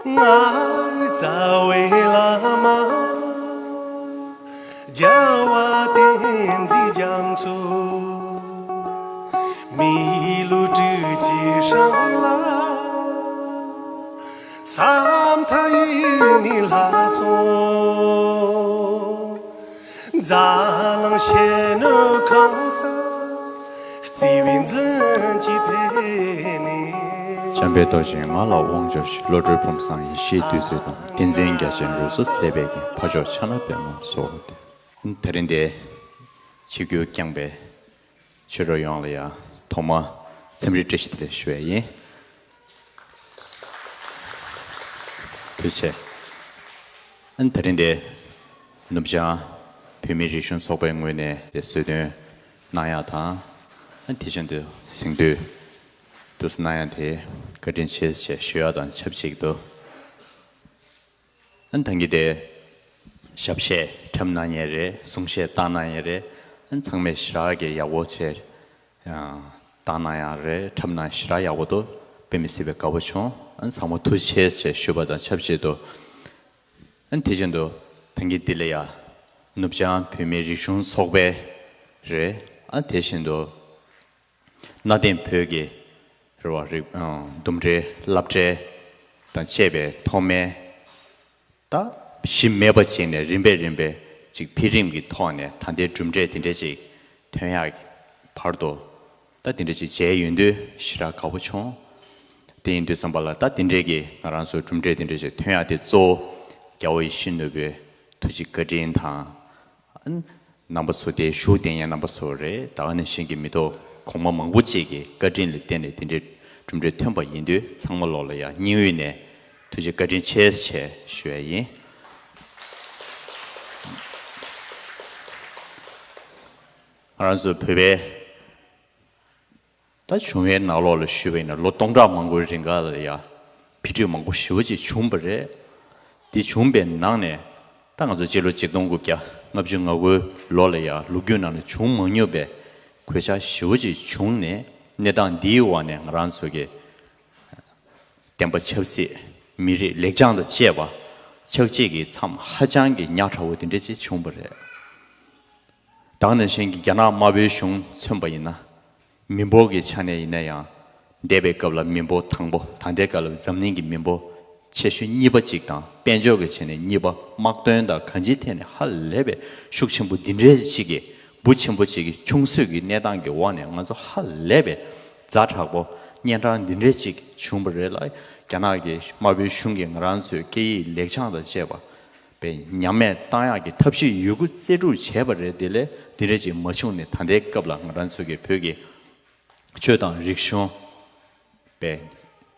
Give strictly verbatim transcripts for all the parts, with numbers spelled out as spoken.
ང་རྩ་བའི་བླ་མ་རྒྱལ་བ་བསྟན་འཛིན་རྒྱ་མཚོ། མི་ལུས་སྤྲུལ་གྱི་སྲང་ལ་ས་མཐའ་ཡི་ནི་ལྷ་སོང་། འཛམ་གླིང་ཤེས་ནུ་ཁང་ས་བརྩེ་བའི་འཛིན་གྱི་ཕེ་ནས། འཇམ་དཔལ་རྡོ་རྗེ་ང་ལ་དབང་འབྱོར་ཞིང་། བློ་གྲོས་ཕུན་སུམ་ཚོགས་ཤིང་བདུད་རྩི་དང་། བསྟན་འཛིན་རྒྱ་ཆེན་རུ་སུ་ཚེ་འཕེལ་གྱི། ཕ་ཕྱོགས་ཕྱག་ན་པདྨོ་སོགས་ཏེ། དེ་རིང་འདི་ཆིབས་བསྒྱུར་བསྐྱངས་པའི་ཆོས་གྲོགས་ཡོངས་ལ་ཡང་ཐོག་མར་འཚམས་འདྲི་བཀྲ་ཤིས་བདེ་ལེགས་ཞུ་བ་ཡིན། ཐུགས་རྗེ་ཆེ། ཨ་ནི་དེ་རིང་འདི་ནུབ་བྱང་བོད་མིའི་རིག་གཞུང་ཚོགས་པའི་ངོས་ནས་དེ་གཟིགས་འདོན་གནང་ཡག་དང་། ཨ་ནི་དེ་བཞིན་དུ་གཟེངས་བསྟོད་དུ་གནང་ཡག་དེ་བཀའ་དྲིན་ཆེ་ཞེས་ཞུ་ཡག་དང་ཆབས་ཅིག་ཏུ། ཨ་ནི་ད་གིན་དེ་ཞབས་གཞས་འཁྲབ་གནང་མཁན་རེད། གསུང་བཤད་བཏང་གནང་མཁན་རེད། ཨ་ནི་ཚང་མས་ཞེ་དྲག་གི་ཡག་པོ་བྱས་བཏང་གནང་ཡག་རེད། འཁྲབ་གནང་ཞེ་དྲག་ཡག་པོ་འདུག་དཔེ་མི་སྲིད་པའི་དགའ་པོ་བྱུང་། ཨ་ནི་ཚང་མ་ཐུགས་རྗེ་ཆེ་ཞེས་ཞུས་པ་དང་ཆབས་ཅིག་ཏུ། ཨ་ནི་དེ་བཞིན་དུ་ད་གིན་འདི་ལ་ཡ་ནུབ་བྱང་བོད་མིའི་རིག་གཞུང་ཚོགས་པའི་རེད། ཨ་ནི་དེ་བཞིན་དུ་གནའ་དེང་བོད་ཀྱི་རེད་བ། རིག་ཨ་ལྡུམ་རའི་སློབ་གྲྭ་དང་བཅས་པའི་ཐོག་མའི་ད་གཞི་མེད་པ་ཅིག་ནས་རིམ་པས་རིམ་པས་ཅིག་འཕེལ་རིམ་གྱི་ཐོག་ནས་ད་ལྟའི་གྲུབ་འབྲས་དེ་འདྲ་ཅིག་ཐོན་ཡག་བར་དུ་ད་དེ་འདྲ་ཅིག་མཇལ་ཡོང་དུས་ཞེ་དྲག་དགའ་པོ་བྱུང་། དེ་ཡིན་དུས་ཙམ་པ་ལ་ད་དེ་འདྲའི་གི་ང་རང་ཚོའི་གྲུབ་འབྲས་དེ་འདྲ་ཅིག་ཐོན་ཡག་དེ་གཙོ་བོ་རྒྱལ་བ་ཡིད་བཞིན་ནོར་བུའི་ཐུགས་རྗེ་བཀའ་དྲིན་དང་། རྣམ་པ་ཚོ་དེ་བཞུགས་བསྡད་མཁན་རྣམ་པ་ཚོ་རེད། ད་ག་ནང་བཞིན་གྱི་མི་ཐོག་གོང་མ་མང་པོ་ཅིག་གི་བཀའ་དྲིན་ལ་བརྟེན་ནས་དེ་འདྲའི་གྲུབ་འབྲས་ཐོན་པ་ཡིན་དུས་ཚང་མ་ལོག་ལ་ཡ་སྙིང་དབུས་ནས་ཐུགས་རྗེ་བཀའ་དྲིན་ཆེ་ཞེས་ཞུ་ཡ་ཡིན། ང་རང་ཚོ་བོད་པའི་ད་བྱུང་བའི་ནང་ལོགས་ལ་ཞུས་པ་ཡིན་ན་ལོ་སྟོང་ཕྲག་མང་པོའི་རིང་ག་ལ་ཡ་འཕེལ་འགྲིབ་མང་པོ་ཞེ་པོ་ཅིག་བྱུང་བ་རེད། དེ་བྱུང་པའི་ནང་ནས་ད་ང་ཚོ་སྤྱི་ལོ་ཆིག་སྟོང་དགུ་བརྒྱ་ལྔ་བཅུ་ང་དགུའི་ལོ་ལ་ཡ་ལོ་རྒྱུས་ནང་ལ་བྱུང་མ་མྱོང་པའི་གོད་ཆག་ཞེ་པོ་ཅིག་བྱུང་ནས་གནས་སྟངས་འདིའི་འོག་ནས་ང་རང་ཚོ་གི་བསྟན་པ་ཆབ་སྲིད་མི་རིགས་ལེགས་བྱང་དང་བཅས་པ་ཆགས་བྱེད་ཀྱི་མཚམས་ཧ་ཅང་གི་ཉག་ཕྲ་བོ་དེ་འདྲ་ཅིག་བྱུང་བ་རེད། ད་ག་ནང་བཞིན་གྱི་རྒྱ་ནག་དམར་པོའི་གཞུང་མཚོན་པ་ཡིན་ན། མི་འབོར་གྱི་ཆ་ནས་ཡིན་ན་ཡང་། འདས་པའི་སྐབས་ལ་མི་འབོར་དང་པོ། ད་ལྟའི་སྐབས་ལ་འཛམ་གླིང་གི་མི་འབོར་ཆེ་ཤོས་གཉིས་པ་གཅིག་དང་། དཔལ་འབྱོར་གྱི་ཆ་ནས་གཉིས་པ། དམག་དོན་དང་གང་ཅིའི་ཐད་ནས་ཧ་ལས་པའི་ཤུགས་ཆེན་པོ་འདི་འདྲའི་ཅིག་གི་འབུ་ཆེན་པོ་ཅིག་གི་ཆུང་ཤོས་ཀྱི་གནས་སྟངས་ཀྱི་འོག་ནས་ང་ཚོ་ཧ་ལས་པའི་ཛ་དྲག་པོ་གཉན་འཕྲང་འདི་འདྲའི་ཅིག་བྱུང་བ་རེད་ལ། རྒྱ་ནག་གི་དམར་པོའི་གཞུང་གིས་ང་རང་ཚོའི་སྐད་ཡིག་ལེགས་བྱང་དང་བཅས་པ། པའི་ཉམས་དམས་བཏང་ཡག་གི་ཐབས་ཤེས་ཡོད་རྒུ་རྩལ་སྤྲུགས་བྱས་པ་རེད། དེ་ལས་འདི་འདྲ་ཅིག་མ་བྱུང་ནས་ད་ལྟའི་སྐབས་ལ་ང་རང་ཚོ་གི་བོད་ཀྱི་ཆོས་དང་རིག་གཞུང་པའི་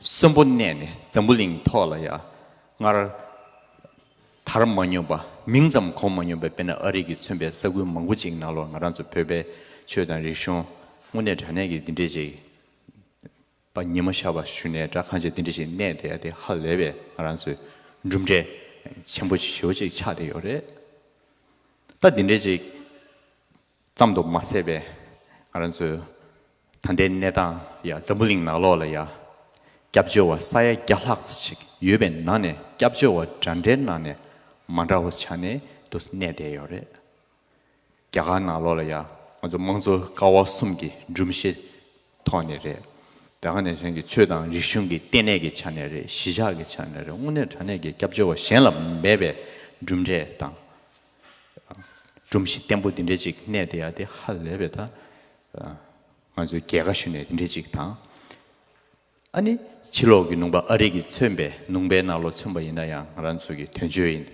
གསོན་པོ་གནས་ནས་འཛམ་བུ་གླིང་ཐོག་ལ་ཡ་སྔར་དར་མ་མྱོང་པ། མིང་ཙམ་གོ་མ་མྱོང་པའི་དཔེར་ན་ཨ་རི་གིས་མཚོན་པའི་ས་ཁུལ་མང་པོ་ཅིག་ནང་ལོགས་ང་རང་ཚོ་བོད་པའི་ཆོས་དང་རིག་གཞུང་དངོས་གནས་དྲང་གནས་ཀྱི་འདི་འདྲ་ཅིག་པ་ཉི་མ་ཤར་བ་ཞུ་ནས་འདྲ་གང་ཅི་འདི་འདྲ་ཞིག་གནས་བསྡད་ཡ་དེ་ཧ་ལས་པའི་ང་རང་ཚོའི་གྲུབ་འབྲས་ཆེན་པོ་ཞེ་པོ་ཅིག་ཆགས་བསྡད་ཡོད་རེད། ད་འདི་འདྲ་ཅིག་ཙམ་དུ་མ་ཟད་པའི་ང་རང་ཚོའི་ད་ལྟའི་གནས་སྟངས་ཡ་འཛམ་བུ་གླིང་ནང་ལོགས་ལ་ཡ་སྐྱབས་བཅོལ་བ་ས་ཡ་བརྒྱ་ལྷག་ཙམ་ཅིག་ཡོད་པའི་ནང་ནས་སྐྱབས་བཅོལ་བ་འདྲ་འདྲའི་ནང་ནས་མ་འདྲ་བ་ཆགས་ནས་འདུག་གནས་བསྡད་ཡོད་རེད། རྒྱ་གར་ནང་ལོགས་ལ་ཡང་ང་ཚོ་དམངས་གཙོ་ཀ་བ་གསུམ་གྱི་སྒྲོམ་གཞི་ཐོག་ནས་རེད། ད་ག་ནང་བཞིན་གྱི་ཆོས་དང་རིག་གཞུང་གི་ལྟེ་གནས་ཀྱི་ཆ་ནས་རེད། གཞིས་ཆགས་ཀྱི་ཆ་ནས་རེད། དངོས་གནས་དྲང་གནས་ཀྱི་སྐྱབས་བཅོལ་བ་གཞན་ལ་མེད་པའི་གྲུབ་འབྲས་དང་། སྒྲོམ་གཞི་བརྟན་པོ་འདི་འདྲས་ཅིག་གནས་བསྡད་ཡ་དེ་ཧ་ལས་པའི་ད། ང་ཚོའི་རྒྱལ་ཁ་ཞུ་ནས་འདི་འདྲས་ཅིག་དང་། ཨ་ནི་ཕྱི་ལོགས་ཀྱི་ལུང་པ་ཨ་རི་གིས་མཚོན་པའི་ལུང་པའི་ནང་ལོགས་མཚོན་པ་ཡིན་ན་ཡང་ང་རང་ཚོ་གི་དོན་གཅོད་ཡིན་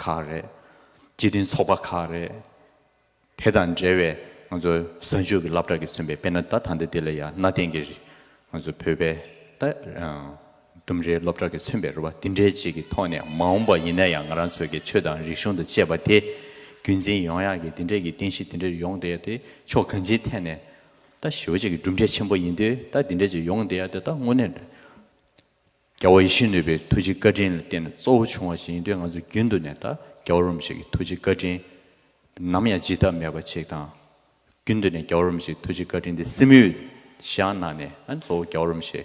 ཁག་རེད། སྤྱི་མཐུན་ཚོགས་པ་ཁག་རེད། དེ་དང་འབྲེལ་བའི་ང་ཚོ་གཟའ་མཇུག་གི་སློབ་གྲྭ་གིས་མཚོན་པའི་དཔེར་ན་ད་ད་ལྟ་འདི་ལ་ཡང་གནའ་དེང་གི་ང་ཚོ་བོད་པའི་ད་ལྡུམ་རའི་སློབ་གྲྭ་གིས་མཚོན་པའི་རེད་བ། འདི་འདྲའི་ཅིག་གི་ཐོག་ནས་མ་འོངས་པ་ཡིན་ན་ཡང་ང་རང་ཚོ་གི་ཆོས་དང་རིག་གཞུང་དང་བཅས་པ་དེ་རྒྱུན་འཛིན་ཡོང་ཡག་གི་འདི་འདྲའི་གི་རྟེན་གཞི་འདི་འདྲ་ཡོང་བསྡད་ཡ་དེ་ཕྱོགས་གང་ཅིའི་ཐད་ནས། ད་ཞེ་པོ་ཅིག་གི་གྲུབ་འབྲས་ཆེན་པོ་ཡིན་དུས་ད་འདི་འདྲ་ཅིག་ཡོང་བསྡད་ཡ་དེ་ད་དངོས་གནས་རྒྱལ་བ་ཡིད་བཞིན་ནོར་བུའི་ཐུགས་རྗེ་བཀའ་དྲིན་ལ་བརྟེན་ནས་གཙོ་བོ་བྱུང་བ་ཞིག་ཡིན་དུས་ང་ཚོ་རྒྱུན་དུ་ནས་ད་རྒྱལ་བ་རིན་པོ་ཆེ་གི་ཐུགས་རྗེ་བཀའ་དྲིན་ནམ་ཡང་བརྗེད་ཐབས་མེད་པ་ཅིག་དང་། རྒྱུན་དུ་ནས་རྒྱལ་བ་རིན་པོ་ཆེའི་ཐུགས་རྗེ་བཀའ་དྲིན་དེ་སེམས་ཡུལ་བཞག་གནང་ནས་ཨ་ནི་གཙོ་བོ་རྒྱལ་བ་རིན་པོ་ཆེ་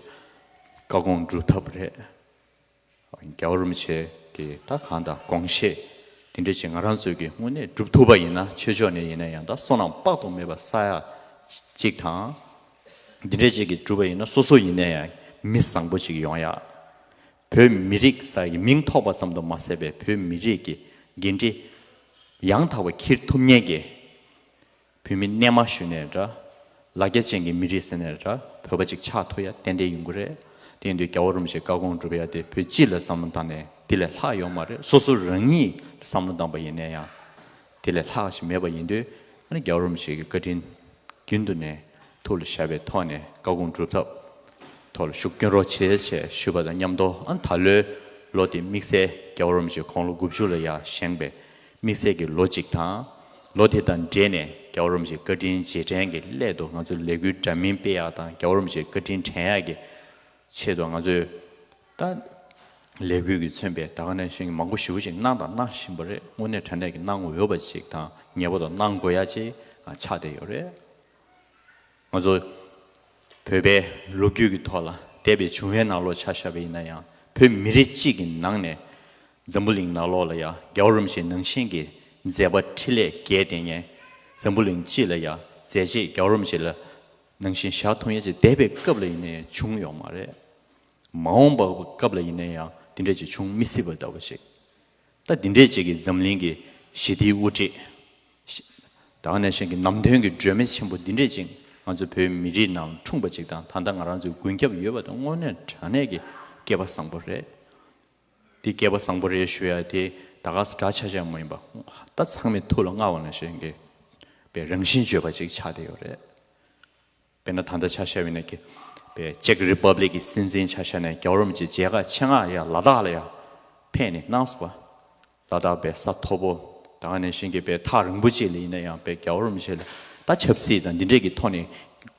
བཀའ་དགོངས་སྒྲུབ་ཐབས་རེད། རྒྱལ་བ་རིན་པོ་ཆེ་གི་ད་གང་དང་དགོངས་བཞེད་དེ་འདྲ་ཅིག་ང་རང་ཚོས་ཀྱི་དངོས་གནས་སྒྲུབ་ཐུབ་པ་ཡིན་ན། ཆོས་ཕྱོགས་ནས་ཡིན་ན་ཡང་ད་བསོད་ནམས་དཔག་ཏུ་མེད་པ་བསགས་ཡག་ཅིག་དང་། འདི་འདྲ་ཅིག་གི་སྒྲུབ་པ་ཡིན་ན་སོ་སོ་ཡིན་ན་ཡང་མི་བཟང་པོ་ཅིག་ཡོང་ཡག་བོད་མི་རིགས་ཟེར་ཡག་གི་མིང་ཐོགས་པ་ཙམ་དུ་མ་ཟད་པའི་བོད་མི་རིགས་ཀྱི་འགན་འཁྲི་ཡང་དག་པ་འཁྱེར་ཐུབ་མཁན་གྱི་བོད་མི་རྣལ་མ་ཞུ་ནའི་འདྲ། ལ་རྒྱ་ཅན་གྱི་མི་རིགས་ཟེར་ནའི་འདྲ། བོད་པ་ཅིག་ཆགས་ཐུབ་ཡག་ཏན་ཏན་ཡོང་གི་རེད། དེ་ཡིན་དུས་རྒྱལ་བ་རིན་པོ་ཆེའི་བཀའ་དགོངས་སྒྲུབ་ཡག་དེ་བོད་སྤྱི་ལ་བསམ་བློ་བཏང་ནས་དེ་ལས་ལྷག་ཡོད་མ་རེད། སོ་སོ་རང་ཉིད་བསམ་བློ་བཏང་པ་ཡིན་ན་ཡང་དེ་ལས་ལྷག་ཞིག་མེད་པ་ཡིན་དུས། ཨ་ནི་རྒྱལ་བ་རིན་པོ་ཆེ་གི་བཀའ་དྲིན་རྒྱུན་དུ་ནས་ཐུགས་ལ་བཞག་པའི་ཐོག་ནས་བཀའ་དགོངས་སྒྲུབ་ཐབས་ཐོག་ལ་ཤུགས་སྐྱོན་རོགས་བྱེད་ཅེས་ཞུས་པ་དང་མཉམ་དུ། ཨ་ནི་ད་ལོའི་ལོ་དེ་དམིགས་བསལ་རྒྱལ་བ་རིན་པོ་ཆེ་དགུང་ལོ་དགུ་བཅུ་ལ་ཡར་བཞེངས་པའི་དམིགས་བསལ་གྱི་ལོ་གཅིག་དང་། ལོ་དེ་དང་འབྲེལ་ནས་རྒྱལ་བ་རིན་པོ་ཆེའི་བཀའ་དྲིན་རྗེས་དྲན་གྱི་སླད་དུ་ང་ཚོས་ལས་འགུལ་འདྲ་མིན་སྤེལ་ཡག་དང་། རྒྱལ་བ་རིན་པོ་ཆེའི་བཀའ་དྲིན་དྲན་ཡག་གི་ཆེད་དུ་ང་ཚོས་ད་ལས་འགུལ་གྱིས་མཚོན་པའི་ད་ག་ནང་བཞིན་གྱི་མང་པོ་ཞེ་པོ་ཅིག་གནང་དང་གནང་བཞིན་པ་རེད། དངོས་གནས་དྲང་གནས་ཀྱི་གནང་འོས་པ་ཅིག་དང་ངེས་པར་དུ་གནང་དགོས་ཡག་ཅིག་ཆགས་བསྡད་ཡོད་རེད། ང་ཚོ་བོད་པའི་ལོ་རྒྱུས་ཀྱི་ཐོག་ལ་འདས་པའི་བྱུང་བའི་ནང་ལོགས་ཆ་བཞག་པ་ཡིན་ན་ཡང་། བོད་མི་རིགས་གཅིག་གི་ནང་ནས་འཛམ་བུ་གླིང་ནང་ལོགས་ལ་ཡང་རྒྱལ་བ་རིན་པོ་ཆེ་ནང་བཞིན་གྱི་མཛད་པ་འཕྲིན་ལས་རྒྱས་བསྡད་མཁན། འཛམ་བུ་གླིང་སྤྱི་ལ་ཡང་མཛད་རྗེས་རྒྱལ་བ་རིན་པོ་ཆེ་ལ་ནང་བཞིན་བཞག་ཐུབ་མཁན་ཅིག་འདས་པའི་སྐབས་ལ་ཡིན་ན་ཡང་བྱུང་ཡོད་མ་རེད། མ་འོངས་པ་སྐབས་ལ་ཡིན་ན་ཡང་དེ་འདྲ་ཅིག་བྱུང་མི་སྲིད་པ་ལྟ་བུ་ཞིག་ད་དེ་འདྲས་ཅིག་གིས་འཛམ་གླིང་གི་ཞི་བདེའི་དབུ་ཁྲིད། ད་ག་ནང་བཞིན་གྱི་ནམ་དུས་ཀྱི་སྒྲོན་མེ་ཆེན་པོ་འདི་འདྲས་ཅིག་ང་ཚོ་བོད་མི་རིགས་ནང་འཁྲུངས་པ་ཅིག་དང་། ད་ལྟ་ང་རང་ཚོའི་མགོན་སྐྱབས་ཡོད་པ་དེ་དངོས་གནས་དྲང་གནས་ཀྱི་སྐལ་པ་བཟང་པོ་རེད། དེ་སྐལ་པ་བཟང་པོ་རེད་ཞུ་ཡ་དེ་ད་ག་སེ་འདྲ་ཆ་བཞག་མ་ཡིན་པ། ད་ཚང་མས་ཐུགས་ལ་མངའ་བ་ནང་བཞིན་གྱི་པའི་རང་བཞིན་བརྗོད་པ་ཅིག་ཆགས་བསྡད་ཡོད་རེད། དཔེར་ན་ད་ལྟ་ཆ་བཞག་པ་ཡིན་ན་ཀི་པའི་ཅེག་རི་པབ་ལིག་གི་སྲིད་འཛིན་ཆ་བཞག་ནས་རྒྱལ་བ་རིན་པོ་ཆེ་མཇལ་ཁ་ཆེད་མངགས་ཡར་ལ་དྭགས་ལ་ཡར་ཕེབས་ནས་གནང་སོང་བ། ལ་དྭགས་པའི་ས་མཐོ་པོ། ད་ག་ནང་བཞིན་གྱི་པའི་ཐག་རིང་པོ་ཅིག་ལ་ཡིན་ན་ཡང་པའི་རྒྱལ་བ་རིན་པོ་ཆེ་ལ་ད་ཆབ་སྲིད་དང་འདི་འདྲས་ཀྱི་ཐོག་ནས་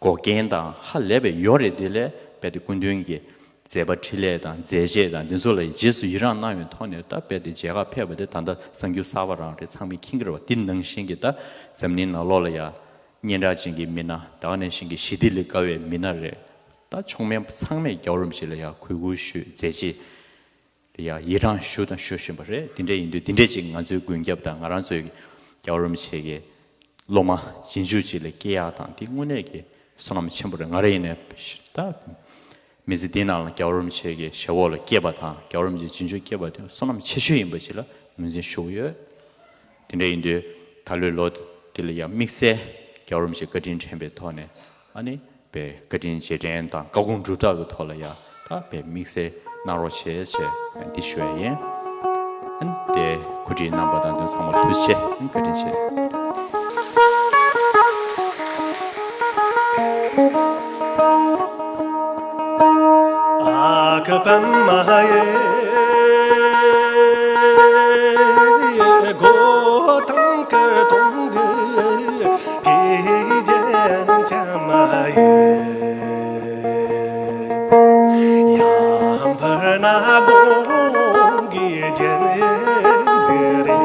འགོག་རྐྱེན་དང་ཧ་ལས་པའི་ཡོད་རེད། དེ་ལས་པའི་དེ་སྐུ་མདུན་གྱི་མཛད་པ་འཕྲིན་ལས་དང་མཛད་རྗེས་དང་འདི་ཚོ་ལ་རྗེས་སུ་ཡི་རངས་གནང་བའི་ཐོག་ནས་ད་པའི་དེ་མཇལ་ཁ་ཕེབས་པ་དེ་ད་ལྟ་གསར་འགྱུར་གསར་པ་རང་རེད། ཚང་མས་མཁྱེན་གྱི་རེད་བ། དེ་ནང་བཞིན་གྱི་ད་འཛམ་གླིང་ནང་ལོགས་ལ་ཡ་སྙན་གྲགས་ཅན་གྱི་མི་སྣ། ད་ག་ནང་བཞིན་གྱི་ཞི་བདེ་ལ་དགའ་བའི་མི་སྣ་རེད། ད་མཆོག་དམན་ཚང་མས་རྒྱལ་བ་རིན་པོ་ཆེ་ལ་ཡ་གུས་བཀུར་ཞུ། མཛད་རྗེས་ལ་ཡ་ཡི་རངས་ཞུ་དང་ཞུ་བཞིན་པ་རེད། དེ་འདྲ་ཡིན་དུས་དེ་འདྲ་ཅིག་ང་ཚོའི་མགོན་སྐྱབས་དང་ང་རང་ཚོའི་རྒྱལ་བ་རིན་པོ་ཆེ་གི་སློབ་མ་རྗེས་འཇུག་ཅིག་ལ་སྐྱེ་ཡག་དང་དེ་དངོས་གནས་ཀྱི་བསོད་ནམས་ཆེན་པོ་རེད། ང་རང་ཡིན་ནའི་ད་མི་ཚེ་འདི་ནང་ལ་རྒྱལ་བ་རིན་པོ་ཆེ་གི་ཞབས་འོག་ལ་སྐྱེས་པ་དང་རྒྱལ་བ་རིན་པོ་ཆེ་རྗེས་འཇུག་སྐྱེས་པ་དེ་བསོད་ནམས་ཆེ་ཤོས་ཡིན་པ་ཅིག་ལ་ངོས་འཛིན་ཞུ་གི་ཡོད། དེ་འདྲ་ཡིན་དུས་ད་ལོའི་ལོ་འདི་ལ་ཡང་དམིགས་བསལ་རྒྱལ་བ་རིན་པོ་ཆེའི་བཀའ་དྲིན་དྲན་པའི་ཐོག་ནས། ཨ་ནི་པའི་བཀའ་དྲིན་རྗེས་དྲན་དང་བཀའ་དགོངས་སྒྲུབ་ཐབས་ཀྱི་ཐོག་ལ་ཡང་ད་པའི་དམིགས་བསལ་གནང་རོགས་བྱེད་ཅེས་འདི་ཞུ་ཡ་ཡིན། ཨ་ནི་དེ་གོ་སྒྲིག་གནང་བ་དང་དེ་ཚང་མར་ཐུགས་རྗེ་ཆེ། བཀའ་དྲིན་ཆེ། ཨ་ཁུ་པདྨ་ཡེ། སྒོ་ཐང་དཀར་གདོང་གི་དགེ་རྒན་ཅང་མ་ཡེ། ཡང་བར་ན་དགོང་གི་རྒྱན་ཟེར་རེ།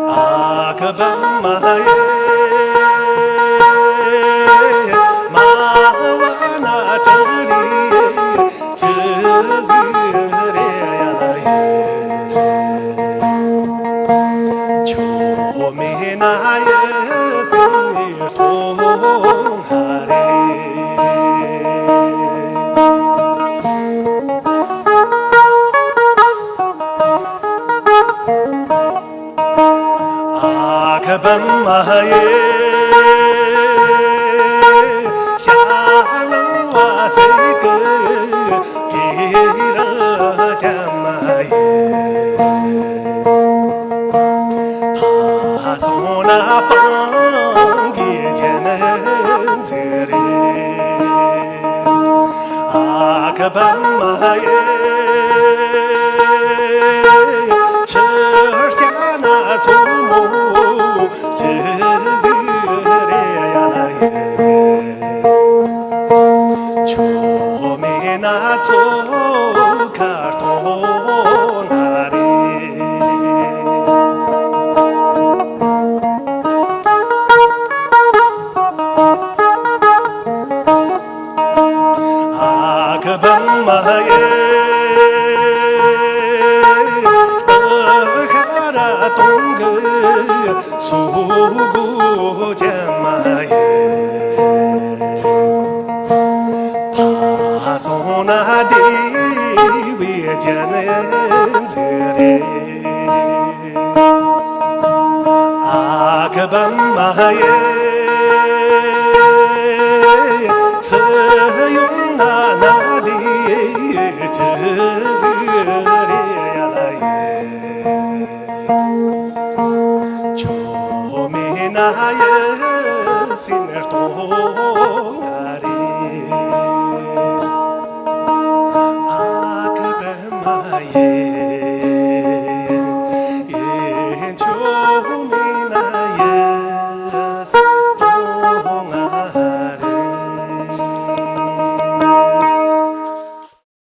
ཨ་ཁུ་པདྨ་ཡེ། མ་བ་ན་བྲག་རི་ཅི་ཟེར་རེ་ཡ་ལ་ཡེ། ཆོ་མེད་ན་ཡེ་སེང་གདོང་ང་རེ། ཨ་ཁུ་པདྨ་ཡེ། ཤ་ངང་བ་སེ་ཀི་ཀི་ར་ཅ་མ་ཡེ། ཕ་སོང་ན་སྤང་གི་ཅན་ཟེར་རེ། ཨ་ཁུ་པདྨ་ཡེ། ཆུ་རྐྱལ་ན་མཚོ་མོ་ཅི་ཟེར་རེ་ཡ་ལ་ཡེ། ཆོ་མེད་ན་མཚོ་ཁ་གདོང་ང་རེ། ག་བ་མ་ཡེ། ཏ་ག་ར་ཏུང་གི་སུ་གུ་ཅ་མ་ཡེ། ཕ་སོང་ན་དེ་བའི་ཅན་ཟེར་རེ། ཨ་ག་བ་མ་ཡེ།